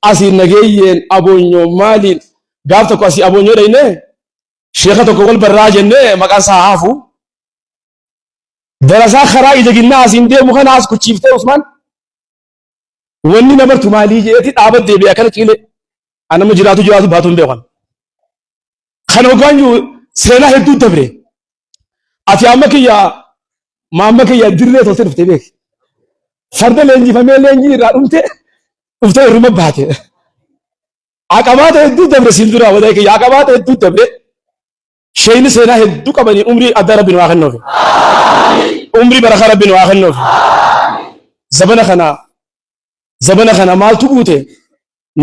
Asiin nageeyyeen aboonyoo maaliin gaaf tokko asii aboonyoo dhayne sheeka tokko wal barraa jennee maqaan isaa haafu. Darasaa karaa ija ginnaa asiin deemu kana as kuchiiftee Usmaan wanni na bartu maalii jeeti dhaaba deebi'e akkana ciilee anama jiraatu jiraatu baatu hin beekan. Kana hoggaan jiru seenaa hedduu dabre. Ati amma kiyya maamma kiyya dirree toltee dhuftee beeki. Farda leenjifamee leenjii irraa dhumte dhuftee irruma baate. Aqabaata hedduu dabre siin dura wadaa kiyya aqabaata hedduu dabre. Sheeyni seenaa hedduu qabanii umrii addaa rabbi nu haa kennuufi. Umrii barakaa rabbi nu haa kennuufi. Zabana kana zabana kana maaltu guute?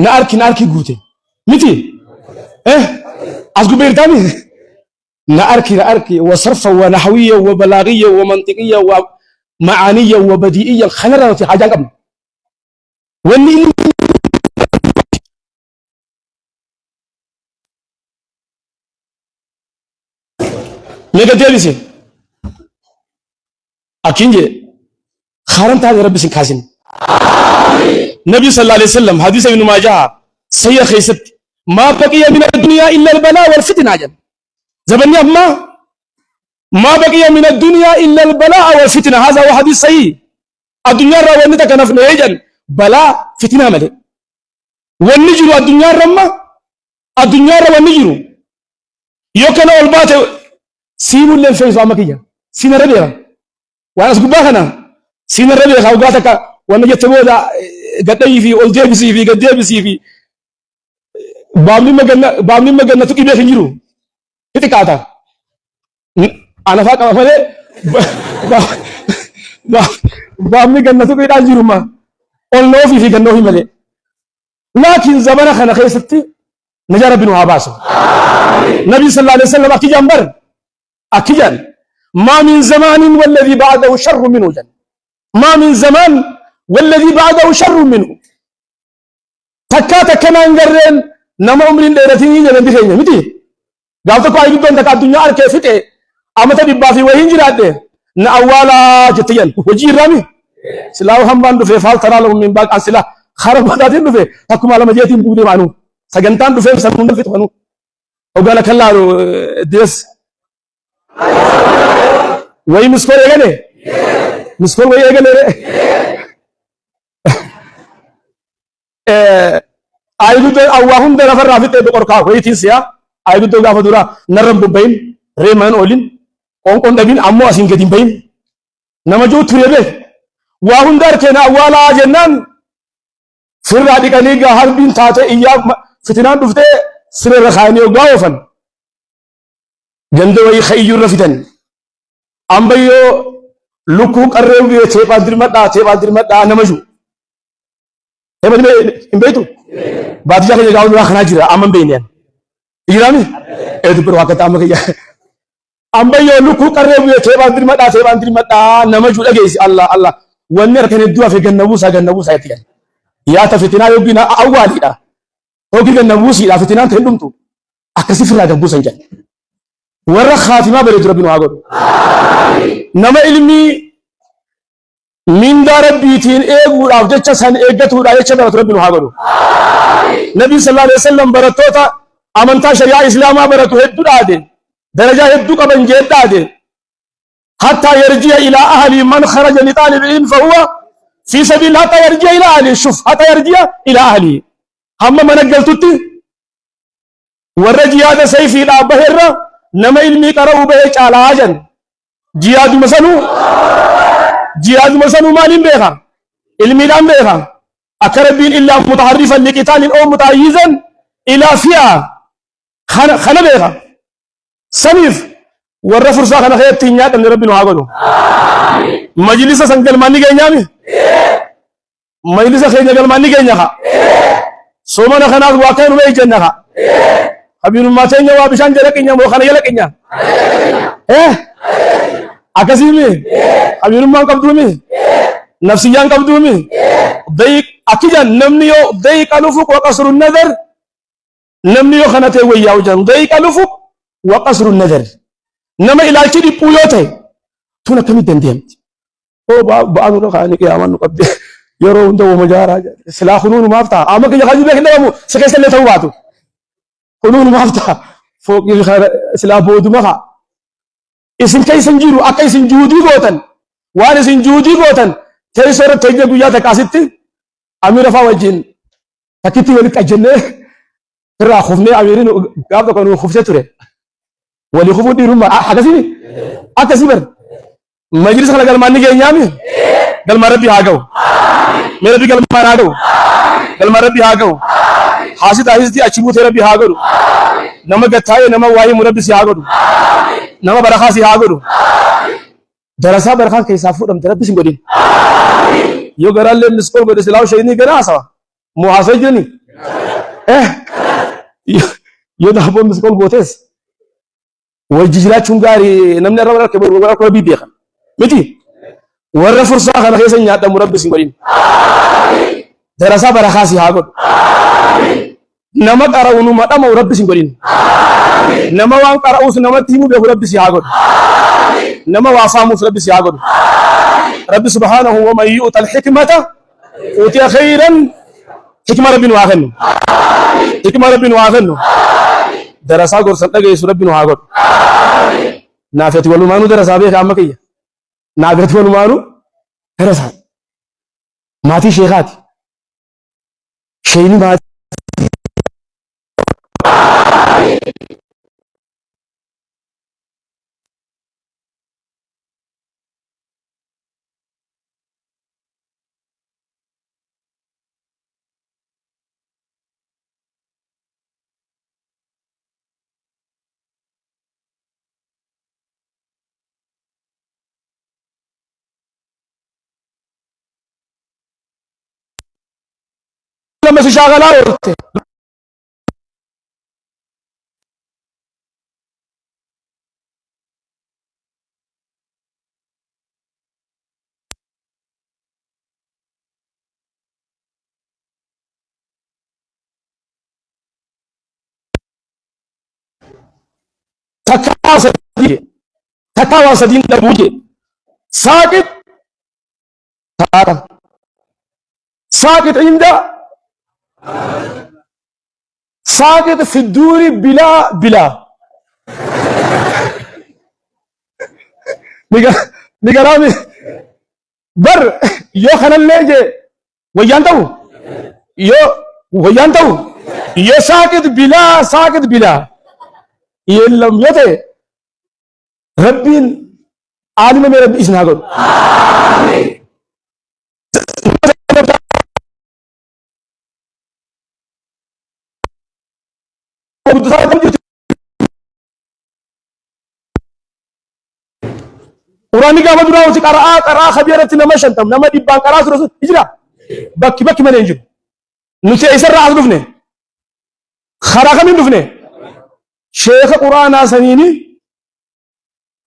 Na arki na arki guute. Miti? Eh? As gubbee jirtaami? Na arki na arki wa sarfa wa nahwiyya wa balaagiyya wa mantiqiyya wa ma'aaniyya wa badi'iyya kanarraa nuti haajaa qabnu. Wanni inni Meeqa deebise? Akkin jee haram taate rabbi sin kaasin. Nabi sallallahu alaihi wasallam hadiisa ibnu Maajah sayya keessatti maa baqiya min addunyaa illa albalaa wal fitnaa jedhan. Zabanni ammaa maa baqiya min addunyaa illa albalaa wal fitna haadha huwa hadiis sahih. Addunyaa irraa wanni takka nafne jedhan balaa fitnaa malee. Wanni jiru addunyaa irra amma addunyaa irra wanni jiru yoo kana ol baate siimullee hin fe'isu amma kiyya siin irra beeka waan as gubbaa kana siin irra beeka waggaa takka wanna jette booda gadhayii fi ol deebisii fi gad deebisii fi baabni maganna baabni maganna tuqii beek hin jiru ni xiqqaata anafaa qaba malee baabni ganna tuqiidhaan jiru ma ol noofii fi gannoofii malee laakiin zamana kana keessatti najaa rabbi nu haa baasu. Nabi sallallahu alaihi wasallam akki jaan bar akki jaan maa min zamaanin walladhi ba'dahu sharru minhu jan maa min zamaan walladhi ba'dahu sharru minhu takkaa takka naan garreen nama umriin dheeratiin jedhan keenya miti gaaf tokko ayi guddoon takka addunyaa arkee fixe amata dhibbaa fi wayiin jiraadhe na awwaalaa jette jan hojii irraami silaa hambaan dhufe faal taraa lahum min baaq an silaa kara boodaatiin dhufe takkuma lama jeetiin buudee maanuu sagantaan dhufee san hunda fixu kanuu hoggaan akka laalu diras wayii miskool eegale miskool wayii eegale ayi guddoo awwaa hunda lafarraa fixee boqorkaa wayitiin si'a ayi guddoo gaafa duraa narra hin bobbayin reemaan oolin qoonqoon dhabin ammoo asiin gadi hin bayin nama jiru ture beek waa hunda harkeena awwaalaa jennaan Sirraa dhiqanii gaa harbiin taatee iyyaa fitinaan dhuftee siree irra kaayanii hoggaa oofan. Ganda wayii ka iyyuu irra fidan. Ambayyoo lukkuu qarree bu'ee teephaan dirmadhaa teephaan dirmadhaa nama jiru. Teephaan hin beektu? Baadiyyaa keenya gaafa duraa kanaa jira amma hin beekne. Jiraami? Ee dubbira waa akka amma kiyya. Ambayyoo lukkuu qarree bu'ee teephaan dirmadhaa teephaan dirmadhaa nama jiru dhageessi Allah Allah. Wanni harkan hedduu hafe ganna buusaa ganna buusaa itti ganna. Yaata fitinaa yookiin awwaaliidha. Yookiin ganna buusiidha fitinaan ta'e dhumtu. Akkasii firraa gad buusan jedha. Warra kaatimaa bareedu rabbi nu haa godhu. Nama ilmii mindaa rabbiitiin eeguudhaaf jecha san eeggatuudhaaf jecha baratu rabbi nu haa godhu. Nabiin sallallahu alaihi wasallam barattoota amantaa shari'aa islaamaa baratu hedduu dhaade darajaa hedduu qaban jee dhaade hatta yarji'a ilaa ahli man kharaja li taalib ilm fahuwa fi sabiil hatta yarji'a ilaa ahli shuf hatta yarji'a ilaa ahli hamma mana galtutti warra jihaada sayfiidhaa baherra nama ilmii qara'uu bahe caalaa jan Jihaaduma sanuu jihaaduma sanuu maaliin beeka? Ilmiidhaan beeka. Akka Rabbiin illaa mutaharrifan liqitaalin oo mutaayyizan ilaa fi'a kana kana beeka. Saniif warra fursaa kana keessatti hin nyaadhamne Rabbi nu haa godhu. Majlisa san galmaan ni geenyaami? Majlisa keenya galmaan ni geenya kaa. Soomana kanaaf waa akka numa ejjanna kaa. Habiirummaa teenya waa bishaan jala qinya moo kana jala qinya? Eh? Akkasii mi? Habiirummaan qabduu mi? Nafsiyyaan qabduu mi? Dayiq akki jan namni yoo dayiqa lufuq wa qasru nadar namni yoo kana ta'e wayyaa'u jan dayiqa lufuq wa qasru nadar nama ilaalchi dhiphuu yoo ta'e tun akkamitti dandeemti? Oo ba'aa nurra kaa'anii qiyaamaan nu qabde. Yeroo hunda wama jaaraa jedhe. Silaa kunuunumaaf ta'a. Amma kiyya kan beekin dhabamu si keessa illee ta'uu baatu. Kunuunumaaf ta'a. Fooqii kana silaa booduma ka'a. Isin keessa hin jiru akka isin juudii gootan waan isin juudii gootan teessoo irratti teenya guyyaa takka asitti amiira fa'aa wajjin takkitti walitti ajjennee irraa kufnee amiiriin gaaf tokko nu kuftee ture. Walii kufuun dhiirummaa akkasii akkasii bar majlisa kana galmaan ni geenyaami galmaan rabbi haa ga'u. Mee rabbi galmaan haa ga'u. Galmaan rabbi haa ga'u. Haasita haasisti achi buutee rabbi haa godhu. Nama gattaa'ee nama waa himu rabbi si haa godhu. Nama barakaa si haa godhu. Darasaa barakaan keessaa fuudhamte rabbi si hin godhin. Yoo garaallee miskool godhe silaa shayinii gara haasawa. Moo haasawaa jiranii? Eh yoo daabboon miskool gootes wajji jiraachuun gaarii namni arraba harka boru harka rabbii beeka. Miti warra fursaa kana keessa nyaadhamu rabbi si hin godhin. Darasaa barakaa si haa godhu. Nama qara'u numa dhama'u rabbi si hin godhin. Nama waan qara'uus namatti himuu beeku rabbi si haa godhu. Nama waa faamuus rabbi si haa godhu. Rabbi subhaanahu wa man yu'ta al-hikmata utiya khayran hikma rabbi nu haa kennu. Hikma rabbi nu haa kennu. Darasaa gorsan dhageessu rabbi nu haa godhu. Naafiyati walumaanuu darasaa beeka amma kiyya. Naafiyati walumaanuu darasaa. Maatii sheekaati. Sheeyni maatii lama si shaakalaa oolte. Takkaa sadii takkaa waan sadiin dhabuu jee saaqit taata saaqit inda saaqit fi duuri bilaa bilaa ni garaami bar yoo kanallee jee wayyaan ta'u yoo wayyaan ta'u yoo saaqit bilaa saaqit bilaa yeellam yoo ta'e rabbiin aalima mee rabbi isin haa godhu. Quraanni gaafa duraa nuti qara'aa qara'aa kabii irratti nama shantam nama dhibbaan qara'aa ture sun jira. Bakki bakki malee hin jiru. Nuti eessarraa as dhufne? Karaa kamiin dhufne? Sheeka quraanaa saniini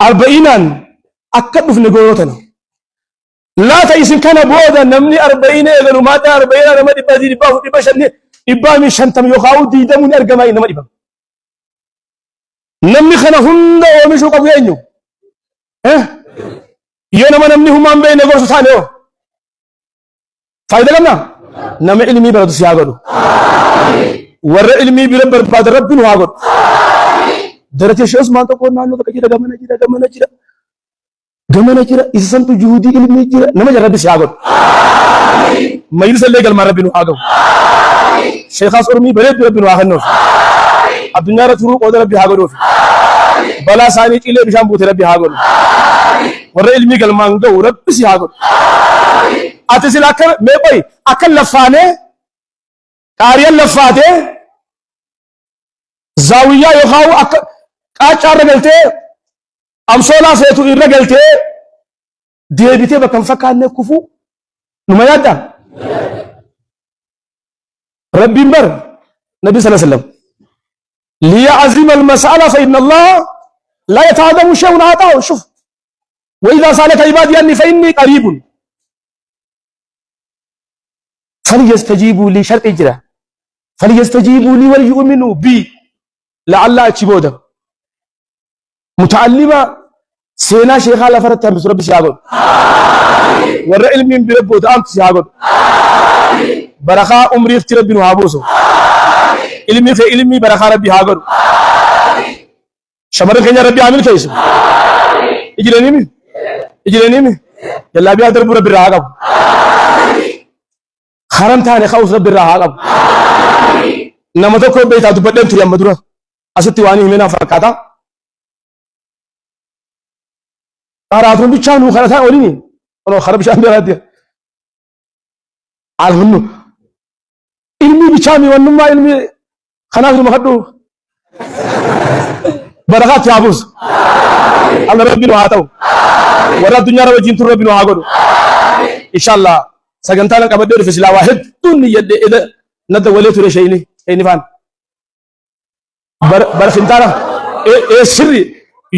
arba'iinaan akka dhufne gootana. Laata isin kana booda namni arba'iina eegalu maaddaa arba'iinaa nama dhibba sadii dhibba afur dhibba shan dhibbaa mi shantam yookaan diidamuu ni argama nama dhibama. Namni kana hunda oomishuu qabu eenyu? Eh? Yoo nama namni humaan beekne gorsu taane hoo? Faayidaa qabnaa? Nama ilmii baratu si haa godhu. Warra ilmii bira barbaada rabbi nu haa godhu. Daratee ishee Usmaan tokko naannoo bakka jira gamana jira gamana jira. Gamana jira isa santu juhudii ilmii jira nama jira rabbi si haa godhu. Majlisa illee galmaan rabbi nu haa gahu. Sheekaas ormii bareeddu rabbi nu haa kennuuf. Addunyaa irra turuu qooda rabbi haa godhuuf. Balaa isaanii cilee bishaan buute rabbi haa godhu. Warra ilmii galmaan gahu rabbi si haa godhu. Ati sila akka mee qoyi akka laffaanee qaariyan laffaatee zaawiyyaa yookaan akka qaaccaa irra galtee amsoolaa feetu irra galtee deebitee bakka hin fakkaanne kufuu numa yaadda? Rabbiin bar Nabi sallallahu alaihi wasallam liya'zima al-mas'ala fa inna Allah la yata'adamu shay'un a'taahu shuf wa idha sa'alaka ibadi anni fa inni qaribun falyastajibu li sharxi jira falyastajibu li wal yu'minu bi la'alla achi booda muta'allima seenaa sheekaa lafarratti hambisu rabbi si haa godhu. Warra ilmiin bira booda aantu si haa godhu. Barakaa umriifti Rabbi nu haa buusu. Ilmi kee ilmii barakaa Rabbi haa godhu. Shamarran keenya Rabbi haa milkeessu. Ijileenimi? Ijileenimi? Jallaabiyaa darbuu Rabbi irraa haa qabu. Haram taane ka'uus Rabbi irraa haa qabu. Nama tokko beektaa dubbadheen ture amma dura. Asitti waan himee naaf fakkaata. Qaraatuun bichaa nuu kadhataa olini. Onoo kara bishaan biraatti. Alhamdu. Ilmii bichaa mi wannummaa ilmii kanaaf numa kadhu. Barakaatti haa buusu. Allah rabbi nu haa ta'u. Warra addunyaa irra wajjin turu rabbi nu haa godhu. Inshallah sagantaa nan qabadhee dhufe silaa waa hedduun niyyadhe eda na dawwalee ture sheeyni sheeyni faan. Bara fintaana ee sirri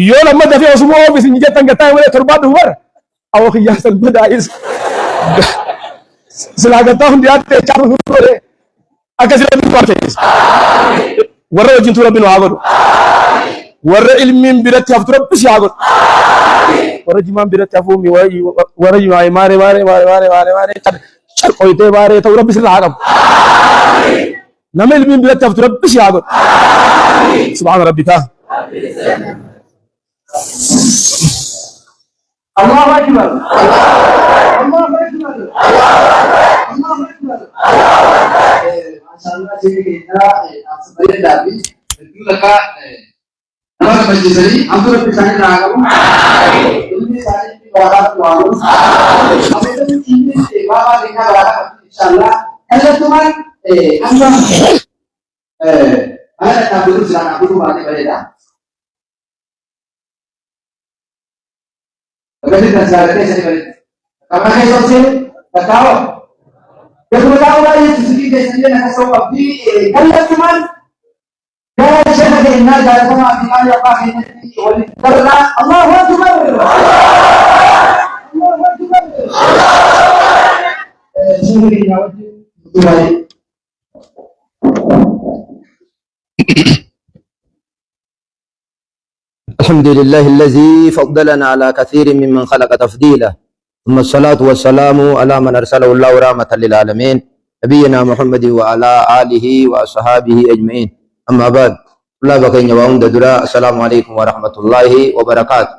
yoo lamma dafee osuma oofi isin jettan gattaa malee torbaan dhufu bara awwa kiyyaa san badaa'is silaa gattaa hundi yaaddee caalu godhe akka sila dubbaa keessa warra wajjin tuu rabbi nu haa godhu warra ilmiin biratti haftu rabbi si haa godhu warra jimaan biratti hafuu mi warra jimaa maaree maaree maaree maaree maaree maaree carqoytee maaree ta'uu rabbi sirra haa qabu. Nama ilmiin biratti haftu rabbi si haa godhu. Subhaana rabbika. Allahu Akbar. Allahu Akbar. Allahu Akbar. Maashaallah jecha keenya dhaamsa bareedaa fi hedduu takka nama gammachiisanii hamtuu rabbi isaanii irraa haa qabu. Ilmi isaanii barakaa rabbi haa godhu. Ameetan ilmi baabaa keenyaa barakaa qabdi inshaallah. Kallattumaan amma mana dhadhaabbatu jira dhaabbatu baatee bareeda. Bakka jirtan silaa keessanii bareeda. Qabana keessa ol seenu takkaawa. Gadi taa'uu baay'ee siqii keessan illee nakasoo qabdi. Kallattumaan Gara sheeka keenyaa jaalatamaa fi qaalii abbaa keenyatti walitti dabalaa. Allahu Akbar! Allahu Akbar! Sheeka keenyaa wajjin turtii baay'ee. الحمد لله الذي فضلنا على كثير ممن خلق تفضيلا ثم الصلاة والسلام على من أرسله الله رحمة للعالمين نبينا محمد وعلى آله وأصحابه أجمعين أما بعد الله بكين وعند درا السلام عليكم ورحمة الله وبركاته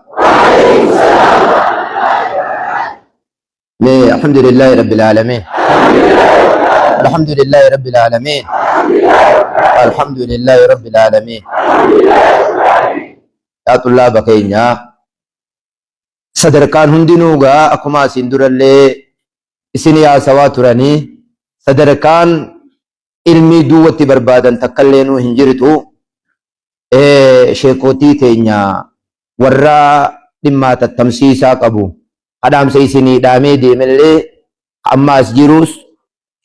الحمد لله رب العالمين الحمد لله رب العالمين الحمد لله رب العالمين يا طلاب كينيا sadarkaan hundinuu gaa akkuma asiin durallee isin haasawaa turanii sadarkaan ilmii duwwatti barbaadan takkallee nuu hin jirtu. Sheekootii teenya warra dhimmaa tattamsiisaa qabu kadhaamsa isinii dhaamee deemellee amma as jirus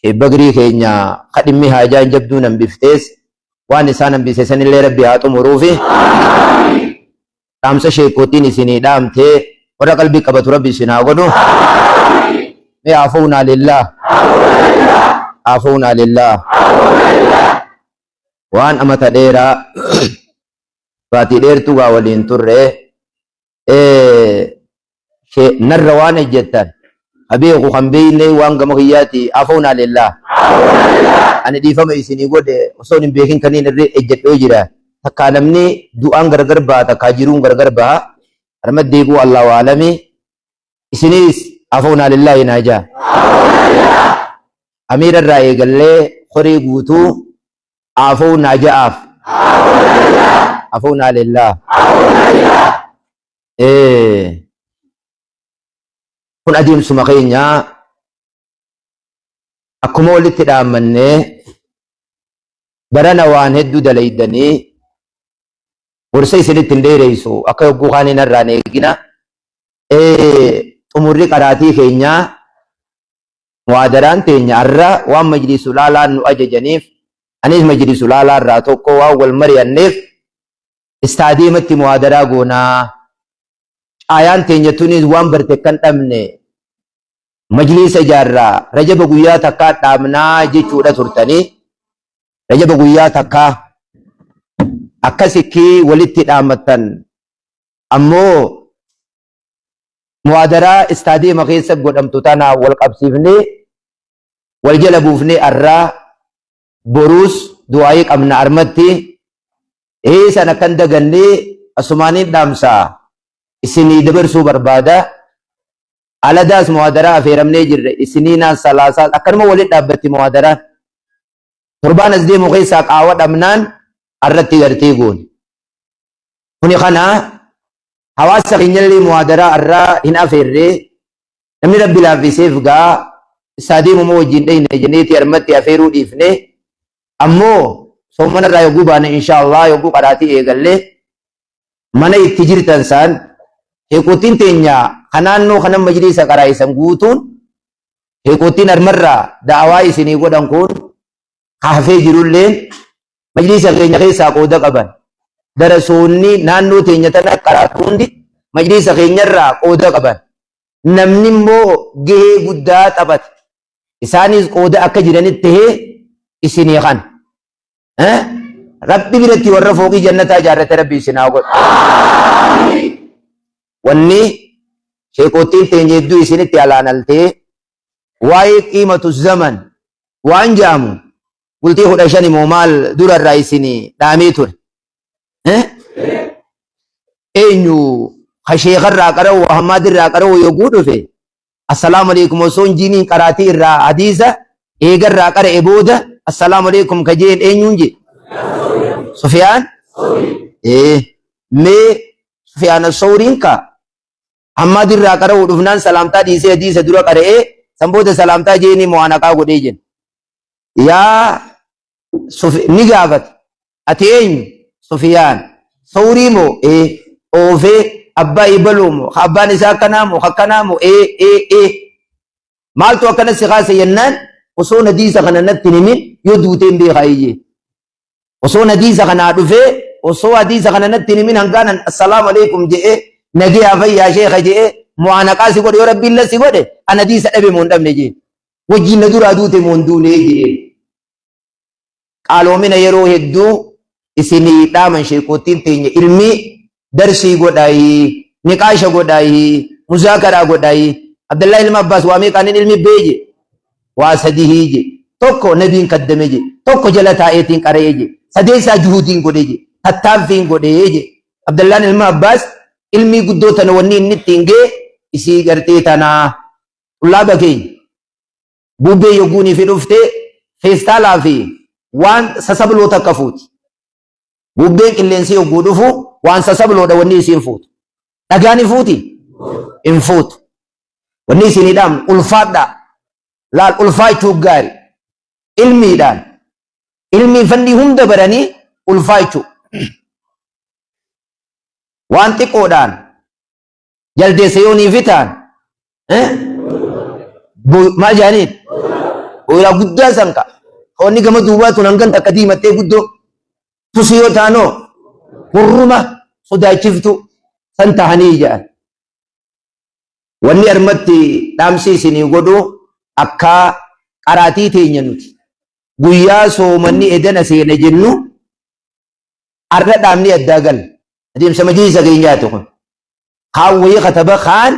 Bagrii keenya ka dhimmi haajaan jabduun hambiftees waan isaan hambise sanillee rabbi haa xumuruufi. Dhaamsa sheekootiin isinii dhaamte warra qalbii qabatu rabbi isin haa godhu. Mee afuunaa lillah. Afuunaa lillah. Waan amata dheeraa baatii dheertuu gaa waliin turre narra waan ejjettan ka beeku kan beekne waan gama kiyyaati afoonaa lillaa ani dhiifama isinii godhe osoo hin beekin kaniin irra ejjedhoo jira takkaa namni du'aan gargar baha takkaa jiruun gargar baha harma deebi'u allahu alami isiniis afoonaa lillaahi naa jaa amiira irraa eegallee horii guutuu afoonaa ja'aaf afoonaa lillaa Kun adeemsuma keenya akkuma walitti dhaammannee barana waan hedduu dalaydanii gorsa isinitti hin dheereysu akka yogguu kaanii narraan eegina. Xumurri qaraatii keenyaa muhaadaraan teenya har'a waan majlisul aalaa nu ajajaniif anis majlisul aalaa irraa tokko waan wal mari'anneef istaadiyeematti muhaadaraa goonaa. Caayaan teenya tunis waan barte kan dhabne majliisa ijaarraa rajaba guyyaa takkaa dhaabnaa jechuudha turtanii. Rajaba guyyaa takkaa akkasitti walitti dhaammattan ammoo. Muhaadaraa istaadiyeema keessa godhamtu tana wal qabsiifnee wal jala buufnee arraa boruus du'aayii qabna armatti ee san akka hin dagannee asumaaniin dhaamsa isinii dabarsuu barbaada. Aladaas muhaadaraa afeeramnee jirre isiniinaan salaasaas akkanuma walitti dhaabbatti muhaadaraan. Torbaan as deemu keessaa qaawa dhabnaan arratti gartee goone. Kuni kana hawaasa keenyallee muhaadaraa arraa hin afeerre namni rabbi laaffiseef gaa isaa deemuma wajjin dheyne jenneeti armatti afeeruu dhiifne ammoo soomana irraa yogguu baane insha Allah yogguu qaraatii eegalle mana itti jirtan saan heekotiin teenya ka naannoo kana majliisa qaraa'isan guutuun heekotiin armarraa da'awaa isinii godhan kun ka hafee jirulleen Majliisa keenya keessaa qooda qaban. Darasoonni naannoo teenya tana qaraatu hundi majliisa keenyarraa qooda qaban. Namni immoo gahee guddaa taphate. Isaanis qooda akka jiranitti tahee isinii kana. Rabbi biratti warra fooqii jannataa ijaarrate Rabbi isin haa godhu. Wanni sheekottiin teenya hedduu isinitti alaanaltee waa'ee qiimatu zaman waan jedhamu bultii 15 moo maal dura irraa isin dhaamee ture. Eenyu ka sheekarraa qara'u Ahmad irraa qara'u yogguu dhufe assalaamu alaikum osoo hin jiiniin qaraatii irraa hadiisa eegarraa qara'e booda assalaamu alaikum ka jeen eenyuun jee Sufiyaan ee mee Sufiyaan Asawriin ka Ahmad irraa qara'u dhufnaan salaamtaa dhiisee hadiisa dura qara'ee san booda salaamtaa jeenii mu'aanaqaa godhee jenna. Yaa ni gaafate. Ati eenyu? Sufiyaan. Sawrii moo? Ee. Oofee abbaa ibaluu moo? Ka abbaan isaa akkanaa moo? Akkanaa moo? Ee ee ee. Maaltu akkana si kaase jennaan osoo hadiisa kana natti hin himin yoo duutee hin beekaa iyyee. Osoo hadiisa kanaa dhufee osoo hadiisa kana natti hin himin hangaanan assalaamu alaikum je'ee nagiyaa fayyaa sheekha je'ee mu'aanaqaa si godhe yoo rabbiin la si godhe an hadiisa dhabe moo hin dhabne jee. Wajjiin na duraa duute moo hin duunee je'een. Qaaloomina yeroo hedduu isinii dhaaman sheekottiin teenya ilmii darsii godhaayi, niqaasha godhaayi, muzaakaraa godhaayi. Abdallaa ilma Abbaas waa meeqaanin ilmi bee je? Waa sadihii je. Tokko nabiin kaddame je. Tokko jala taa'eetiin qara'ee je. Sadeessaa juhudiin godhe je. Tattaaffiin godhee je. Abdallaan ilma Abbaas ilmii guddoo tana wanni inni ittiin ga'e isii gartee tanaa. Xullaaba keenya bubbee yogguunii fi dhufte feestaalaa fi waan sasabloo takka fuuti. Bubbeen qilleensi yogguu dhufu waan sasabloodha wanni isiin fuutu. Dhagaa ni fuuti? Hin fuutu. Wanni isinii dhaamnu ulfaadhaa. Laal ulfaachuu gaari. Ilmiidhaan. Ilmii fannii hunda baranii ulfaachuu. Waan xiqqoodhaan jaldeessa yoo niifi ta'an maal jedhaniin ooyiraa guddaa san ka wanni gama duubaa tun hangan takka diimattee guddoo tusi yoo taanoo hurruma sodaachiftu san tahanii jedhan. Wanni armatti dhaamsi isinii godhu akka qaraatii teenya nuti guyyaa soomanni edana seena jennu arra dhaamni addaa gala. Adeemsa majliisa keenyaati kun. Kaan wayii kataba kaan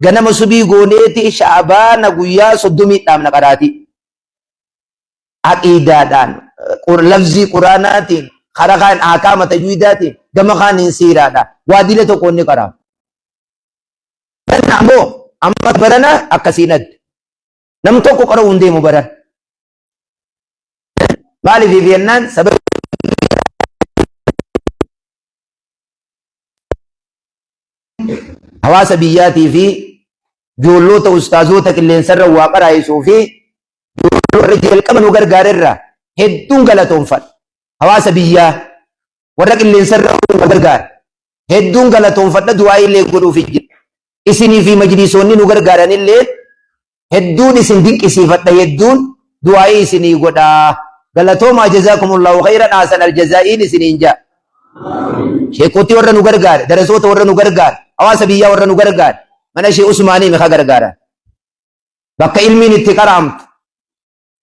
ganama subii gooneeti sha'abaana guyyaa 30 dhaabna qaraatii. Aqiidaadhaan, lafzii quraanaatiin, karaa kaan ahkaama tajwiidaatiin, gama kaaniin siiraadhaan waa dila tokkoon ni qaraama. Ammoo amma barana akkasiin adda. Nam tokko qara'uu hin deemu barana. Maaliif jennaan sababa hawaasa biyyaatii fi ijoolloota ustaazoota qilleensarra waa qaraayisuu fi warra jalqaba nu gargaarerra hedduun galatoonfadha. Hawaasa biyyaa warra qilleensarra nu gargaara hedduun galatoonfadha du'aa illee godhuuf jira. Isinii fi majlisoonni nu gargaaranillee hedduun isin dinqisiifadha hedduun du'aa'ii isinii godha. Galatoomaa jazaakumullahu khayran ahsan aljazaa'iin isiniin jaa. Sheekotii warra nu gargaare, darasoota warra nu gargaare, hawaasa biyyaa warra nu gargaare, mana ishee Usmaanii miha gargaaran. Bakka ilmiin itti qara'amtu,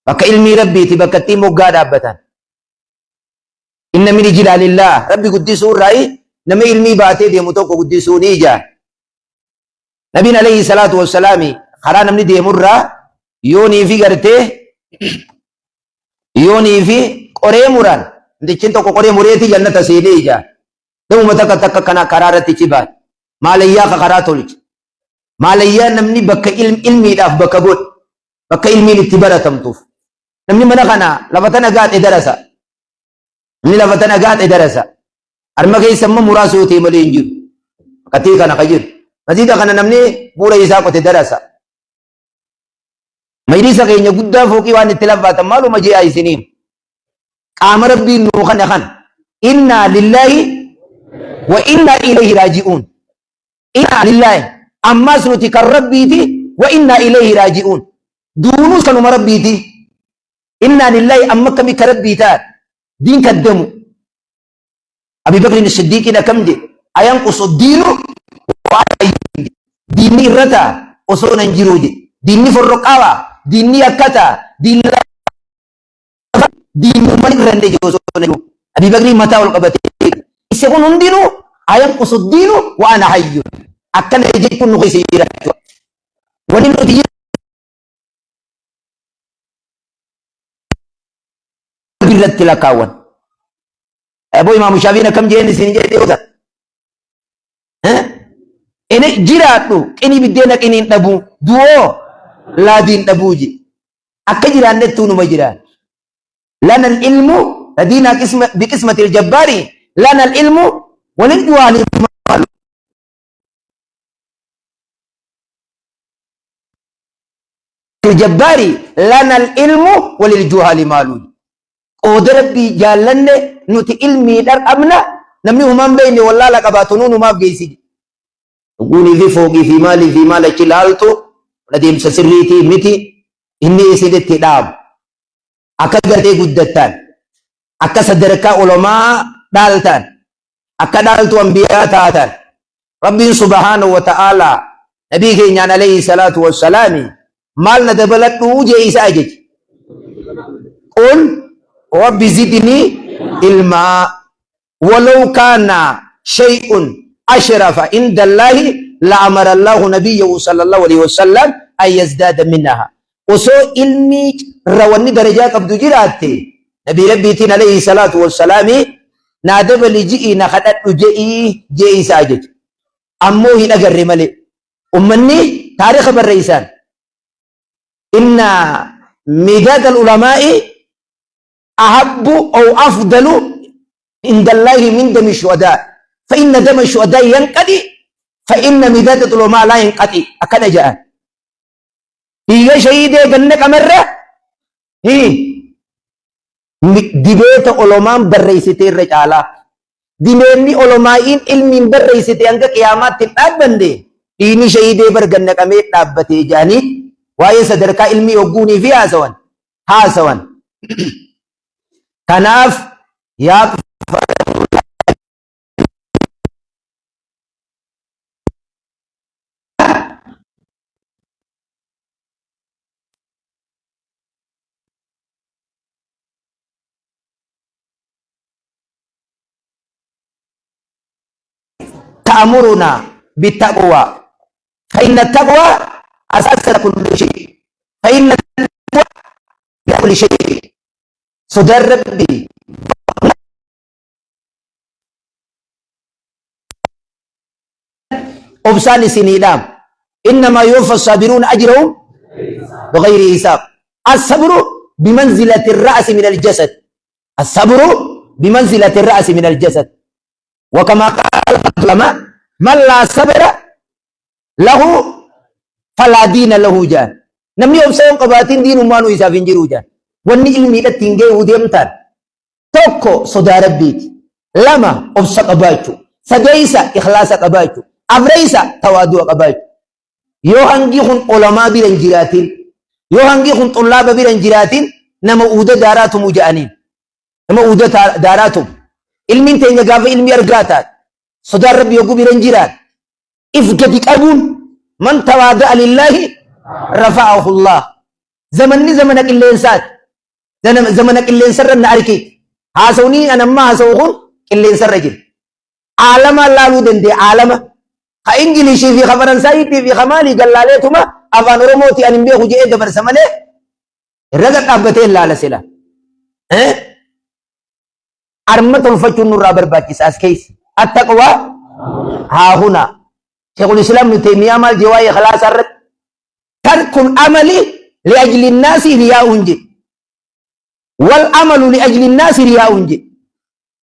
bakka ilmii rabbiiti bakka ittiin moggaa dhaabbatan. Inna min ijlaalillaah rabbi guddisuu irraayi nama ilmii baatee deemu tokko guddisuu ni ijaa. Nabiin alayhi salaatu wassalaami karaa namni deemurraa yoonii fi gartee yoonii fi qoree muran namtichi tokko qoree mureeti jannata seenee ijaa namuma takka takka kana karaa irratti cibaan maalayyaa ka karaa tolche maalayyaa namni bakka ilmiidhaaf bakka godhe bakka ilmiin itti baratamtuuf namni mana kana lafa tana gaaxe darasa namni lafa tana gaaxe darasa Harma keessa immoo muraasa yoo ta'e malee hin jiru. Qaxii kana ka jiru. Masjiida kana namni bu'uura isaa qote darasa. Majlisa keenya guddaa fooqii waan itti lafaatan maaluma je'aa isiniin. Qaama rabbiin nuu kana kana. Innaa lillaahi wa innaa ilayhi raaji'uun. Innaa lillaahi ammas nuti kan rabbiiti wa innaa ilayhi raaji'uun. Duunus kanuma rabbiiti. Innaa lillaahi amma akkami ka rabbii ta'an. Diin kaddamu. Abi Bakrin Siddiqiin akkam jedhe ayanqusu diinu wa ana hayyun jedhe. Diinni irra ta'a osoo nan jiruu jedhe. Diinni forroqqaawaa, diinni yakkataa, diinni lafa, diinummaan irra hin jedhe osoo nan jiruu. Abi Bakriin mataa ol qabatee ise kun hundinuu ayanqusu diinu wa ana hayyun. Akkana jechuun nu keessa jiraachuu. Wanni nuti irratti lakkaawwan. Aboo Imaamu Shaafiin akkam jeen isin jedhe dhiyoota. Inni jiraadhu qinii biddeena qiniin dhabuu du'oo laadiin dhabuu je. Akka jiraannettuu numa jiraan. Lana ilmu radiinaa biqismatil jabbaari lana ilmu walin du'aali maalu. Jabbaari lana ilmu walil juhaali maalu. Qooda Rabbii jaallanne nuti ilmiidha qabna namni humaan beekne wallaala qabaatu nuun humaaf geessi. Dhuguunii fi fooqii fi maalii fi maal achi laaltu adeemsa sirriitii miti inni isinitti dhaabu. Akka gartee guddattaan akka sadarkaa ulamaa dhaaltaan akka dhaaltu anbiyaa taatan Rabbiin subhaanahu wa ta'aalaa nabii keenyaan alayhi salaatu wassalaami maal na dabaladhuu jee isa ajaje. Qul rabbi zidnii ilmaa walaw kaana shay'un ashrafa inda Allaahi la amara Allaahu nabiyyahu sallallahu alayhi wasallam an yazdaada minha. Osoo ilmii rawanni darajaa qabdu jiraatte nabii rabbiitiin alayhi salaatu wassalaami naa dabali ji'ii na kadhadhu je'ii jee isa ajaje. Ammoo hin agarre malee. Ummanni taarika barreessaan inna midaada ulamaa'i ahabbu aw afdalu indallaahi min dami shuhadaa fa inna dama shuhadaa yanqadi fa inna midaada ulamaa laa yanqadi akkana jedhan. Dhiiga shahiidee ganna qamarra dibeeta olomaan barreessite irra caalaa. Dibeenni olomaa'iin ilmiin barreessite hanga qiyaamaatti hin dhaabbanne dhiigni shahiidee bar ganna qamee dhaabbatee jedhanii waa'ee sadarkaa ilmii hogguunii fi haasawan haasawan. Kanaaf yaa تأمرنا بالتقوى فإن التقوى أساس كل شيء فإن التقوى كل شيء صدر ربي obsaan isinii dhaam innamaa yuwaffa as-saabiruuna ajrahum bighayri hisaab as-sabru bimanzilati ar-ra'si min al-jasad as-sabru bimanzilati ar-ra'si min al-jasad wa kama qaala ulama man laa sabra lahu falaa diina lahu jaan namni obsa hin qabaatin diinummaanuu isaaf hin jiru jaan wanni ilmiidhatti hin ga'uu deemtaan Tokko sodaa Rabbiiti. Lama obsa qabaachu. Sadeessa ikhlaasa qabaachu. Afreessa tawaadu'a qabaachu. Yoo hangi kun ulamaa bira hin jiraatin, yoo hangi kun xullaaba bira hin jiraatin nama uuda daaraa tumu ja'aniin. Nama uuda daaraa tumu. Ilmiin teenya gaafa ilmii argaa taate, sodaan Rabbi yogguu bira hin jiraate, if gadi qabuun man tawaada'a lillaahi rafa'ahu Allah. Zamanni zamana qilleensaati. Zamana qilleensarra na arki. Haasawni an amma haasawu kun qilleensarra jira. Aalama laaluu dandeenya. Aalama. Ka Ingilishii fi ka Faransaayiitii fi ka maalii gallaaleetuma afaan Oromooti ani hin beeku jedhee dabarsa malee irra gad dhaabbatee hin laala sila. Eh? Arma tolfachuun nurraa barbaachisa as keessa. Attaqwaa haa huna. Sheekul Islaam Ibn Taymiyaa maal jee waa'ee ikhlaasaa irratti? Tarkul amali li'ajli naasi riyaa'uun jedhe. Wal amalu li'ajli naasi riyaa'uun jedhe.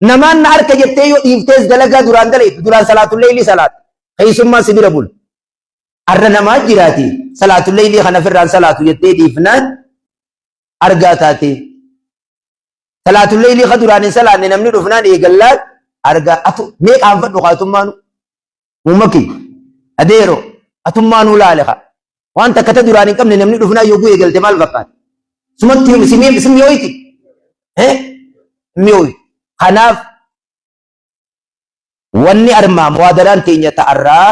Namaan na harka jettee yoo dhiiftees dalagaa duraan dalaytu duraan salaatul leeylii salaata. Keessummaa si bira bula. Arra namaa jiraati salaatul leeylii kana firraan salaatu jettee dhiifnaan argaa taate. Salaatul leeylii ka duraan hin salaanne namni dhufnaan eegallaan argaa atu mee qaanfadhu kaatummaanu. Muumma kiyya adeero atummaanuu laale ka. Waan takka ta duraan hin qabne namni dhufnaan yogguu eegalte maal fakkaata? Sumatti himi si si mi'ooyti. Eh? Mi'ooyti. Kanaaf wanni armaa muwaadaraan teenya ta'arraa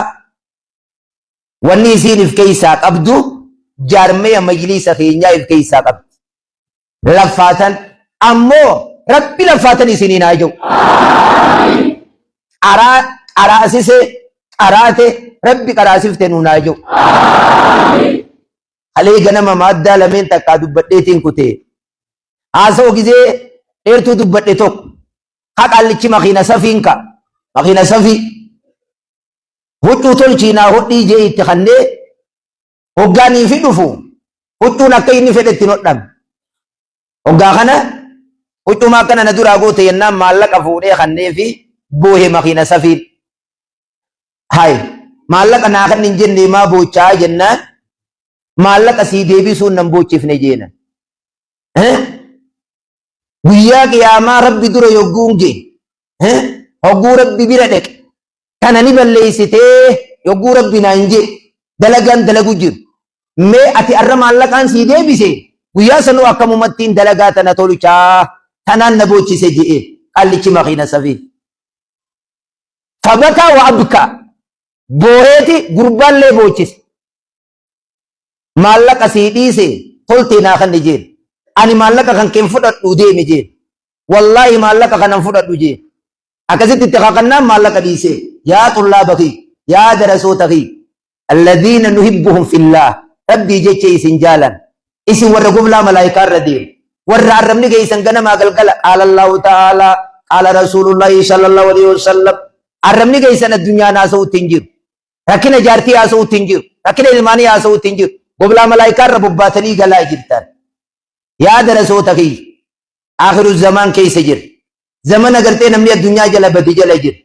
wanni isiin if keessaa qabdu jaarmeya majliisa keenyaa if keessaa qabdi. Laffaatan ammoo rabbi laffaatan isiniin haa jiru. Qaraa qaraasise qaraate rabbi qaraasifte nuun haa jiru. Kalee ganama maaddaa lameen takkaa dubbadheetiin kutee. Haasa'u gizee dheertuu dubbadhe tokko. Ka qaallichi makiina safiin ka. Makiina safii. Huccuu tolchii naa hodhii jee itti kannee hoggaanii fi dhufu huccuun akka inni fedhetti hin hodhamne. Hoggaa kana huccuuma akkana na duraa goote jennaan maallaqa fuudhee kannee fi boohe makiina safiin. Hay maallaqa naa kan hin jenne maa boochaa jennaan maallaqa sii deebisuun nan boochifne jeenan. Guyyaa qiyaamaa rabbi dura yogguun gee hogguu rabbi bira dheqe tana ni balleessitee yogguu rabbi naan jee dalagaan dalagu jiru. Mee ati arra maallaqaan sii deebise guyyaa sanuu akkamumattiin dalagaa tana tolchaa tanaan na boochise je'e qaallichi makiina safii. Fabakaa wa abkaa booheeti gurbaallee boochise. Maallaqa sii dhiise toltee naa kanni jeen. Ani maallaqa kan keen fudhadhu deemi jeen. Wallaahi maallaqa kanan fudhadhu jeen. Akkasitti itti kakannaan maallaqa dhiisee. Yaa xullaaba kiyya, yaa darasoota kiyya, alladhiina nuhibbuhum fillaah, Rabbii jecha isin jaalan, isin warra goblaa malaayikaa irra deemu, warra arrabni keessan ganamaa galgala qaala Allahu ta'aalaa, qaala Rasuulullaahi sallallahu alaihi wasallam, arrabni keessan addunyaan haasa'utti hin jiru. Rakkina jaartii haasa'utti hin jiru. Rakkina ilmaanii haasa'utti hin jiru. Goblaa malaayikaa irra bobbaatanii galaa jirtan. Yaa darasoota kiyya, akhiru zamaan keessa jira. Zamana gartee namni addunyaa jala bade jala jira.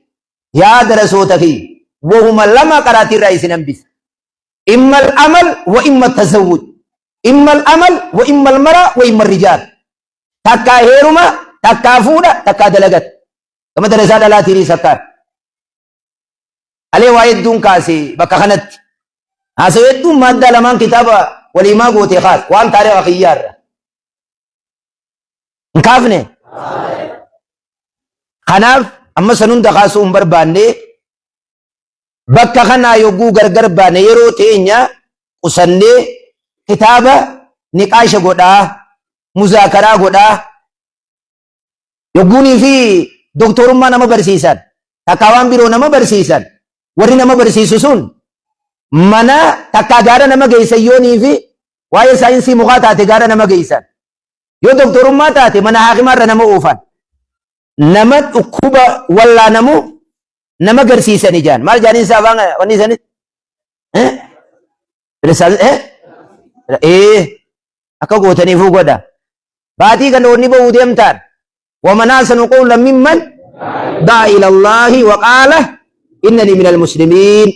Yaa darasoota kiyya, wahuma lama qaraatii irraa isin hambisa. Imma al-amal wa imma tazawwuj. Imma al-amal wa imma al-mara wa imma rijaal. Takkaa heeruma, takkaa fuudha, takkaa dalagata. Gama darasaa dhalaatiinis akkaan. Alee waa hedduun kaase bakka kanatti. Haasawaa hedduun maaddaa lamaan kitaaba waliimaa goote kaas waan taariika kiyyaarra. Hin kaafne? Kanaaf amma san hunda kaasuu hin barbaanne bakka kanaa yogguu gargar baane yeroo teenya qusannee kitaaba niqaasha godhaa muzaakaraa godhaa yogguunii fi doktorummaa nama barsiisan takkaa waan biroo nama barsiisan warri nama barsiisu sun mana takkaa gaara nama geessan yoonii fi waa'ee saayinsii mukaa taate gaara nama geessan Yoo doktorummaa taate mana haakimaa irra nama oofan. Nama dhukkuba wallaanamu nama garsiisani jaan. Maal jaaniin isaa afaan wanni isaanii? Eh? Eh? Eh? Akka gootaniifuu godha. Baatii kana wanni ba'uu deemtaan. Waman ahsanu qawlan mimman da'a ila Allaahi wa qaala innanii minal muslimiin.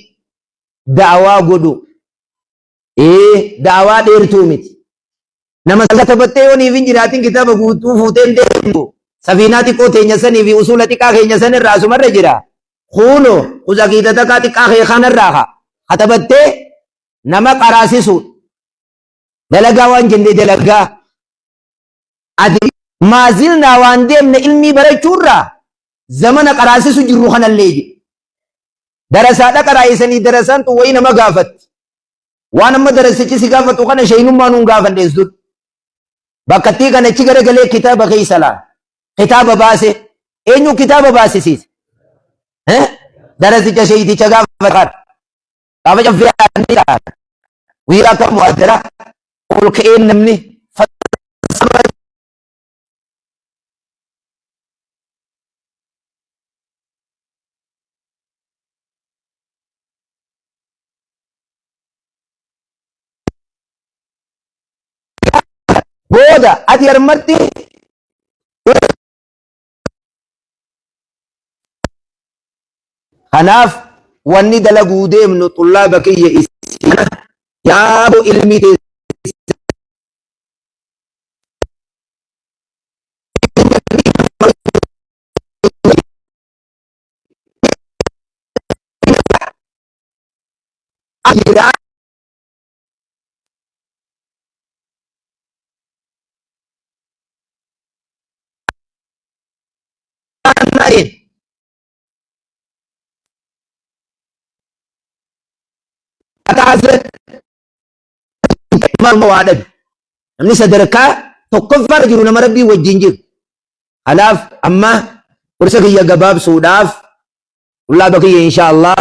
Da'awaa godhu. Ee da'awaa dheertuu miti. Nama katabattee yoo niif hin jiraatin kitaaba guutuu fuutee hin deemtu. Safiinaa xiqqoo teenya sanii fi usuula xiqqaa keenya san irraa asumarra jira. Kuuno kuzakiita takkaa xiqqaa kee kanarraa haa katabattee nama qaraasisu. Dalagaa waan jenne dalagaa. Ati maazilnaa waan deemne ilmii barachuurraa zamana qaraasisu jirru kanallee jedhe. Darasaadha qaraa'isanii darasaan tun wayii nama gaafatti. Waan amma darasichi si gaafatu kana sheeynummaa nuun gaafannees dur. Bakkattii kana achi garagalee kitaaba keessa laala. Kitaaba baase. Eenyu kitaaba baasisiise? Darasicha sheeyticha gaafata. Gaafa caffee aannanii ta'an guyyaa akka mu'addara ol ka'een namni booda ati harmatti. Kanaaf wanni dalaguu deemnu xullaaba kiyya isin yaabo ilmii teessan jira. Maaluma waa dhabe. Namni sadarkaa tokkoffaarra jiru nama Rabbii wajjin jiru. Kanaaf amma gorsa kiyya gabaabsuudhaaf, Qullaaba kiyya, insha Allah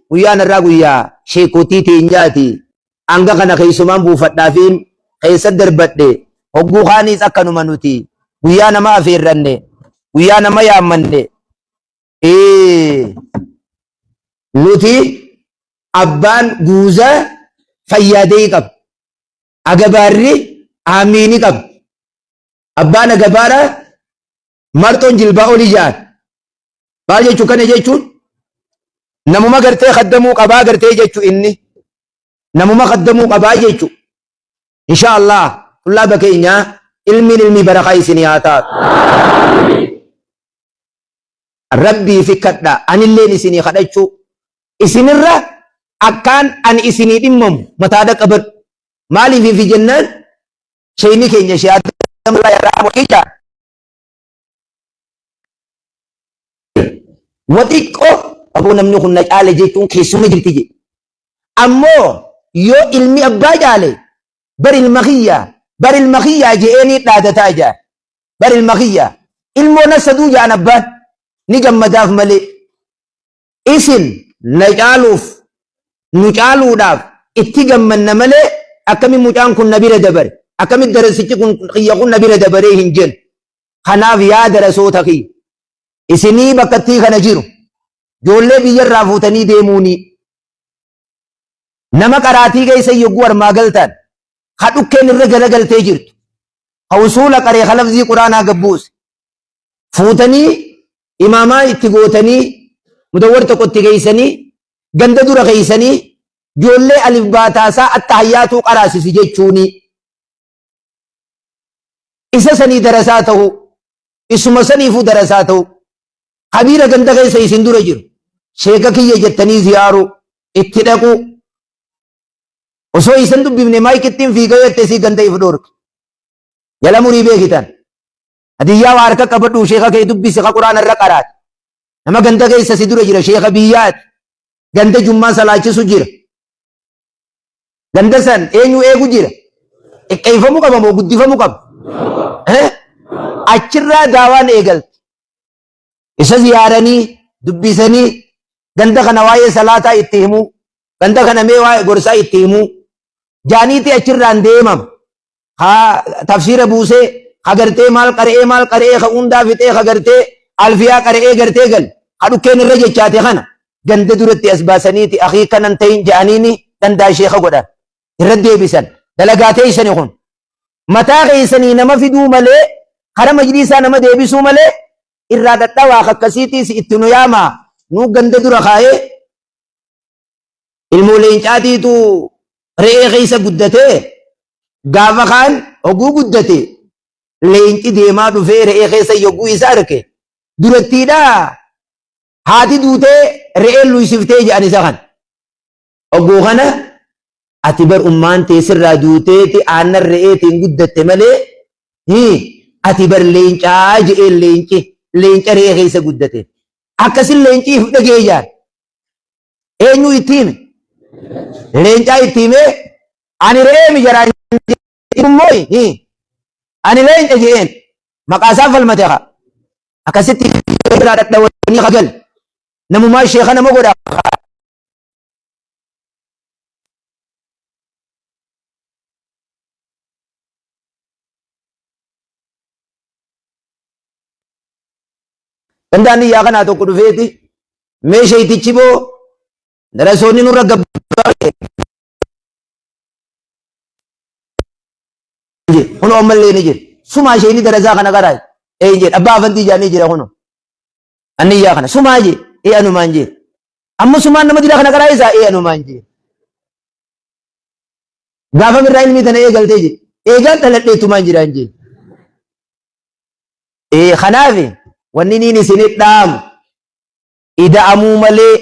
guyyaan irraa guyyaa sheekotii teenyaati. Hanga kana keessumaan buufadhaafiin keessa darbadhe. Hogguu kaaniis akkanuma nuti guyyaa nama afeerranne, guyyaa nama yaammanne, nuti abbaan guuza fayyaadee qaba. Agabaarri aamiini qaba. Abbaan agabaara marxoon jilbaa oli ja'an. Maal jechuu kana jechuun? Namuma gartee kaddamuu qabaa gartee jechuu, inni namuma kaddamuu qabaa jechuu. Insha Allah tullaaba keenya, ilmiin ilmii barakaa isinii haa taatu. Rabbii fi kadha anilleen isinii kadhachuu isinirra akkaan ani isinii dhimmamu mataadha qabadhu. Maaliif fi jennaan, sheeyni keenya shee Adam Allah yarhamu kicha wa xiqqoo aboo namni kun na caale jechuun keessuma jirti jedhe. Ammoo yoo ilmi abbaa caale, bar ilma kiyya, bar ilma kiyyaa je'eenii dhaadataa jaa. Bar ilma kiyya ilmoo na saduu ja'an, abbaan ni gammadaaf malee. Isin na caaluuf, nu caaluudhaaf itti gammanna malee, akkami mucaan kun na bira dabare, akkami darasichi kun kiyya kun na bira dabaree hin jennu. Kanaaf yaa darasoota kiyya, isinii bakkattii kana jiru, ijoollee biyyarraa fuutanii deemuunii nama qaraatii keessa yogguu armaa galtan, ka dhukkeen irra galagaltee jirtu, ka usuula qaree, ka lafzii quraanaa gabbuuse fuutanii imaamaa itti gootanii, mudawwar tokko itti geessanii, ganda dura geessanii, ijoollee alif baataasaa atta hayyaatuu qaraasisi jechuuni. Isa sanii darasaa ta'u, isuma saniifuu darasaa ta'u, kabiira ganda keessa isin dura jiru sheeka kiyya jettanii ziyaaruu itti dhaquu. Osoo isan dubbifne maayikittiin fiiga jette sii ganda if dhoorke. Jala murii beekitan. Hadiyyaa waa harka qabadhu, sheeka kee dubbisi, ka quraana irra qaraati. Nama ganda keessa si dura jira, sheeka biyyaati. Ganda jummaa salaachisu jira. Ganda san eenyu eegu jira? Xiqqeeffamuu qaba moo guddifamuu qaba? Achirraa daawaan eegalti. Isa ziyaaranii dubbisanii, ganda kana waa'ee salaataa itti himuu, ganda kana mee waa'ee gorsaa itti himuu jaaniitii achirraan deemama. Ka tafsiira buusee, ka gartee maal qara'ee, maal qara'ee, ka hundaa fixee, ka gartee alfiyaa qara'ee gartee gal, ka dhukkeen irra jechaate kana ganda duratti as baasaniiti akii kanan ta'in ja'aniini gandaa sheeka godhan irra deebisan. Dalagaa teessani kun mataa keessanii nama fiduu malee, kara majliisaa nama deebisuu malee, irraa dhadhawaa akkasiitiis itti nu yaamaa. Nuu ganda dura kaa'ee ilmoo leencaatiitu re'ee keessa guddatee, gaafa kaan hogguu guddate leenci deemaa dhufee re'ee keessa yogguu isa arke, durattiidha haati duutee re'een luysiftee jedhan isa kana. Hogguu kana ati bar ummaan tee sirraa duuteeti aannan re'eetiin guddatte malee ati bar leencaa je'een, leenci leenca re'ee keessa guddate. Akkasin leenci if dhagee jaan. Eenyu itti hime? Leencaa itti himee, ani re'ee mi jaraan immoo ani leenca je'een maqaa isaa falmate haa. Akkasitti irraa dhadhawanii kagal. Namumaa sheeka nama godha. Gandaan iyyaa kanaa tokko dhufeeti mee sheeytichi boo darasoonni nurra gabbaa kunoo ammallee ni jira. Sumaa sheeyni darasaa kana qaraa ee jedhe abbaa afantii jaanii jira kunoo. Anni iyyaa kana sumaa jee ee anumaan jee. Amma sumaan nama dila kana qaraa isaa ee anumaan jee. Gaafa mirraa ilmii tana eegaltee jee. Eegaan dhaladheetumaan jiraan jee. Ee kanaaf wanni niin isinit dhaamu ida'amuu malee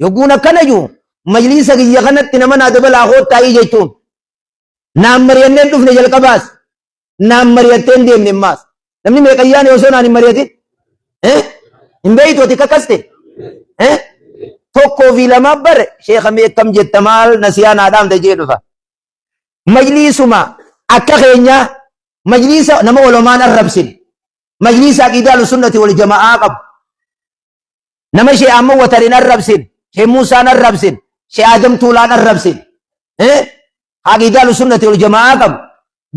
yogguun akkana jiru majliisa kiyya kanatti nama naa dabalaa koottaa'ii jechuun naan mari'anneen dhufne jalqabaas naan mari'attee hin deemne ammaas namni meeqayyaane osoo naan hin mari'atin hin beeytu ati kakkaste tokkoo fi lamaa bare sheekha mee akkam jetta maal nasiyaa naa dhaamte jee dhufa majliisuma akka keenyaa Majliisa nama olomaan arrabsine. Majliisa aqiidaa ahlusunnati wal jama'aa qabu. Nama shee amma watarin arrabsine. Shee Muusaan arrabsine. Shee Aadam Tuulaan arrabsine. Aqiidaa ahlusunnati wal jama'aa qabu.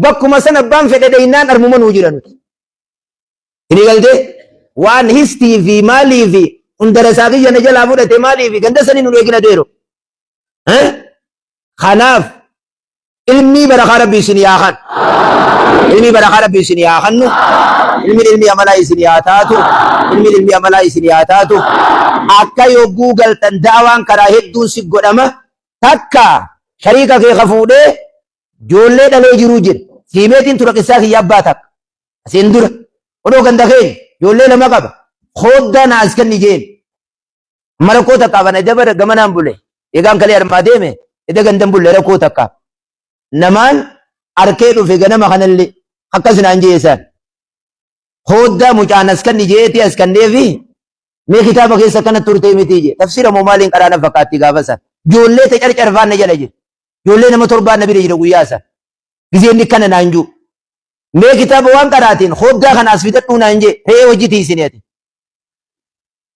Bakkuma san abbaan fedhe dheeynaan armuma nuu jira nuti. Ini galtee waan histii fi maalii fi hundara isaa kiyya na jalaa fudhate maalii fi ganda sanii nu eegina deero. Kanaaf Ilmii barakaa Rabbi isin haa kan. Ilmii barakaa Rabbi isin haa kannu. Ilmiin ilmii amalaa isin haa taatu. Ilmiin ilmii amalaa isin haa taatu. Akka yogguu galtan da'awaan karaa hedduun si godhama. Takka shariika kee ka fuudhee ijoollee dhalee jiruu jira. Siimeetiin tura qissaa kiyya abbaa takka. Asiin dura. Odoo ganda keenya ijoollee lama qaba. Kooddaa na as kenni jeen. Amma rakkoo takkaaf ana eda bara gamanaan bule. Eegaan kalee armaa deeme eda gandan bulle rakkoo takkaaf. Namaan arkee dhufe ganama kanallee akkas naan jee isaan. Hooddaa mucaan as kanni jeetii as kanneefi mee kitaaba keessa akkana turtee mitii jee. Tafsiira moo maaliin qaraa na fakkaatti gaafa san. Ijoollee ta carcarfaan na jala jira. Ijoollee nama torbaan na bira jira guyyaa san. Gizeen inni kana naan juu. Mee kitaaba waan qaraatiin hooddaa kana as fidadhuu naan jee re'ee hojii tiisini ati.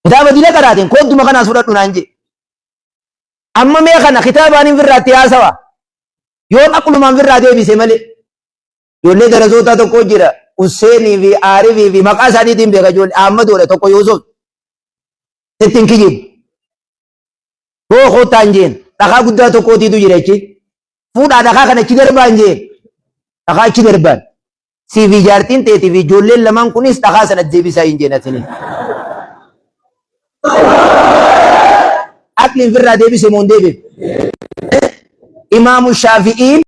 Kitaaba dila qaraatiin koodduma kanaas fudhadhu naan jee. Amma mee kana kitaabaan hin firraatti haasawa. Yoon aqlumaan firraa deebise malee. Ijoollee darasootaa tokko jira. Husseenii fi Aarifii fi maqaa isaaniitiin beeka ijoollee Ahmadoodha tokko Yuusuf. Sitti hin kijibu. Hoo koottaa hin jeen. Dhakaa guddaa tokkootiitu jira jechi. Fuudhaa dhakaa kana achi darbaa hin jeen. Dhakaa achi darbaan. Sii fi jaartiin teetii fi ijoolleen lamaan kunis dhakaa sana deebisaa hin jeen atini. Aqliin firraa deebise moo hin deebifne? Imaamu Shaafi'iin.